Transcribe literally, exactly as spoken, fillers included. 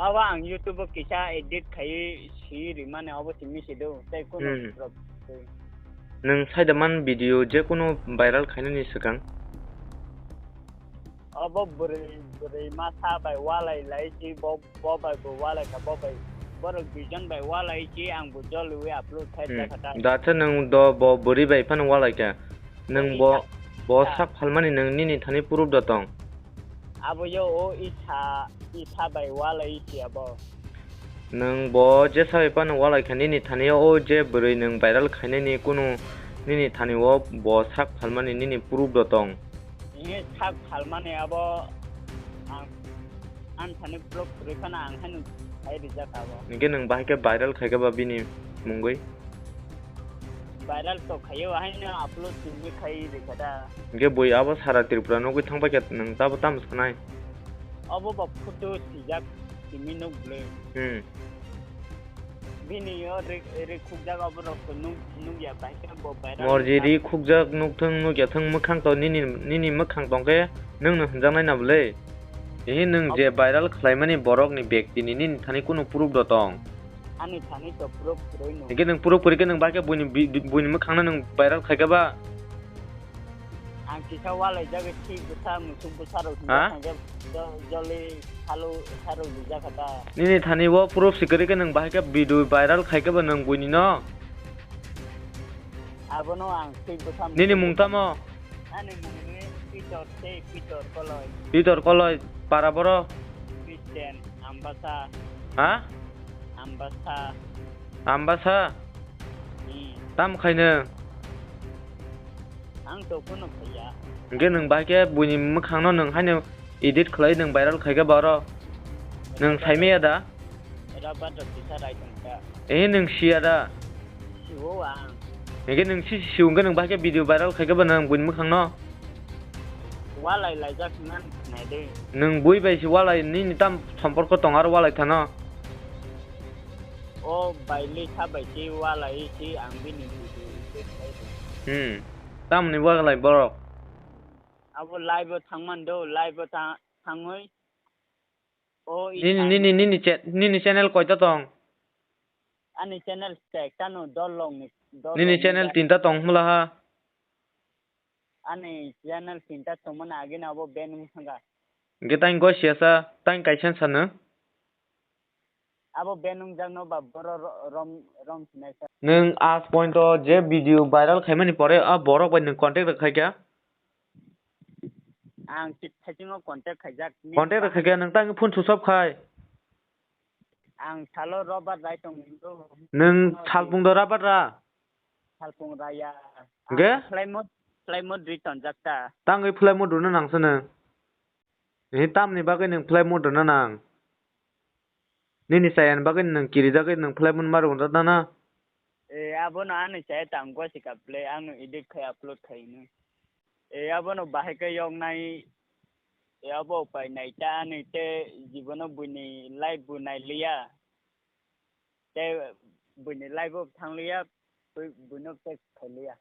Abo ang YouTube o kisa edit khai si rimani abo simi si do, tei kuno Hmm. problem. Nwng saida man video je kuno viral khainani swkang? Abo bwrwi, bwrwi masa bai walai lai si, bo, bo bai bo walai kha, bo bai borok duijon bai walai si, ang bo jolwi upload khai Hmm. jakha ta. Datha nwng do bo bwrwi bai phano walai kha. Nwng Oi, bo, isa, bo isa. Sak phalmani nwng nini thani proof da tong? Abo yo o isa, isa bai walai si abo. Nwng bo jesa bai phano walai kha nini thani o je bwrwi nwng viral khainani kunu nini thani o bo sak phalmani nini proof da tong? Ini sak phalmani abo ang, ang thani proof kwrwi phano ang haino khai rijak abo. Hinkhe nwng bahai khe viral khai kha ba bini mungwi? Viral to khaio, haino upload simi khai rikha da. Hinkhe bui abo sara Tripura nugwi thangbai khe nwng tabo tamo sanai? Obo ba photo sijak simi nuk bwlwi. Hmm. Bini yo ri, ri khukjak obo rok to nuk, nuk ya bai khe bo viral Morji wngkha. Ri khukjak nuk thung nuk ya thung mwkhang to nini, nini mwkhang tong khe nwng no hwnjaknai na bwlwi? Ehe nwng je Obo viral khlaimani borok ni bekti ni nini thani kunu proof do tong? Ani thani to proof kwrwi no. Hinkhe nwng proof kwrwi khe nwng bahai khe buini bi-, buini mwkhang no nwng viral khai kha ba? Ang kisa walai jagwi thwi bwsa, musuk bwsa rok Ha? Hwnjak thangkhe jo-, joli salo, salo rijak kha ta. Nini thani o proof si kwrwi khe nwng bahai khe video viral khai khe bo nwng buini no? Abono ang thwi bwsa Nini musuk mung tamo? Ani mung ni Pitor se, Pitor Koloi. Pitor Koloi, para boro? Christian, Ambasa. Ha? Ambasa. Ambasa? Hmm. Tam khaino? Ang to kuno khaiya. Hinkhe nwng bahai khe buini mwkhang no nwng haino edit khlai nwng viral khai khe boro. Nwng saimaya da? Era ba da kisa rai tong kha. Eh, nwng siya da? Siwo ang. Hinkhe nwng si, si, si, hinkhe nwng bahai khe video viral khai khe ba nwng buini mwkhang no? Walai laijak nang khnai de. Nwng bui bai si walai nini tam somporko tong aro walai thano? O bai lisa bai si walai si ang bini video edit khai de. Hmm. Tamni walai borok? Abo live o thangman do, live o tha-, thangwi. O, i Nini, thang- nini, nini cha-, nini channel koita tong? Ani channel se ekta no, Dolong ni, Dolong Nini ni channel ba- tinta tong hmla ha? Ani channel tinta tongmani agini abo ban wng thangkha. Hwnkhe tang go siya sa, tang kaisa sa no? Abo ban wngjak no ba boro ro-, rom, rom sinai sa. Nwng as point o je video viral khaimani pore a borok bai nwng contact rwkhaikha? Ang chik thaiching o contact khaijak. Contact rwkhaikha nwng tang phone switch off khai. Ang salo robar rai tong do. Nwng salpung do rabar ra? Salpung raya. Hwnkhe? Ang flight mode, flight mode ri tonjak ta. Tangwi flight mode rwna nang sano. Ni tamni bagwi nwng flight mode rwna nang. Nini chayani bagwi nwng kirijagwi nwng flight mode ma rwna nana. Eh, abono ani chaya tang gwa sika play, ano edit khai upload khai no. Eh, abono bahai khe yoknai, eh, abo upai nai ta ani te jibono buini live bo nai liya. Te buini live bo thang liya, bui-, buino check khai liya.